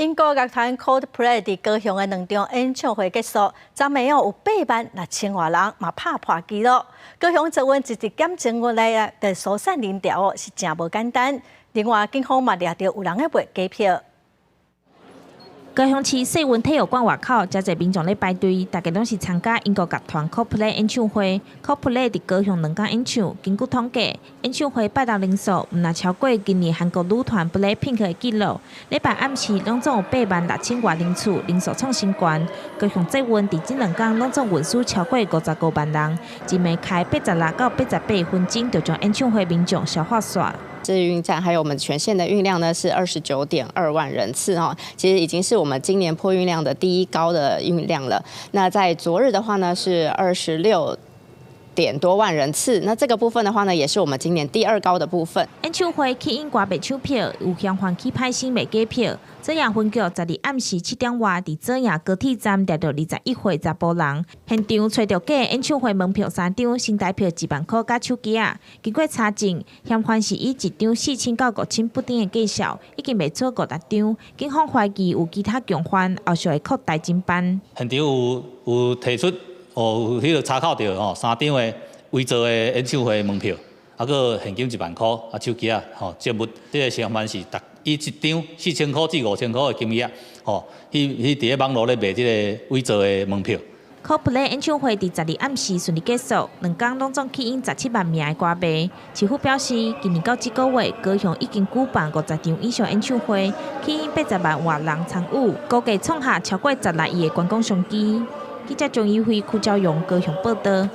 英國樂團 Coldplay 佇高雄的兩場演唱會結束，昨暝哦有8萬6千外人嘛拍破紀錄。高雄捷運一直減前來的疏散人潮哦，是誠無簡單。另外，警方嘛掠著有人咧賣假票。高雄市世運體育館外口，誠濟民眾咧排隊，大家攏是參加英國樂團 Coldplay 演唱會。Coldplay 佇高雄兩工演唱，根據統計，演唱會拜六人數毋但超過今年韓國女團 BLACKPINK 的紀錄。禮拜暗時攏總有8萬6千外人次，人數創新高。高雄捷運佇這兩工攏總運輸超過55萬人，一暝開86到88分鐘，就將演唱會民眾消化煞。捷運站還有我們全線的運量呢是29.2萬人次哦，其實已經是我們今年破運量的第一高的運量了。那在昨日的話呢是26點多萬人次，那這個部分的話呢，也是我們今年第二高的部分。演唱會吸引歌迷搶票，有嫌犯去歹勢賣假票。左營分局12暗時7點外，佇左營高鐵站掠著21歲查埔人，現場揣著假演唱會門票三張、新台票1萬箍佮手機仔。經過查證，嫌犯是以一張4000到5000不等的價數，已經賣出五六張。警方懷疑有其他共犯，後續會擴大偵辦。現場有提出哦，有彼个查扣著吼三張的偽造的演唱會門票，啊，閣現金1萬箍，啊，手機仔吼證物。這个嫌犯是逐以一張4000箍至5000箍的金額，吼，去佇咧網路咧賣這个偽造的門票。 Coldplay 演唱會佇12暗時順利結束，兩工攏總吸引17萬名的歌迷。市府表示，今年到這個月，高雄已經舉辦50場以上演唱會，吸引80萬外人參與，估計創下超過16億的觀光商機。記者張怡輝、柯昭榮高雄報道。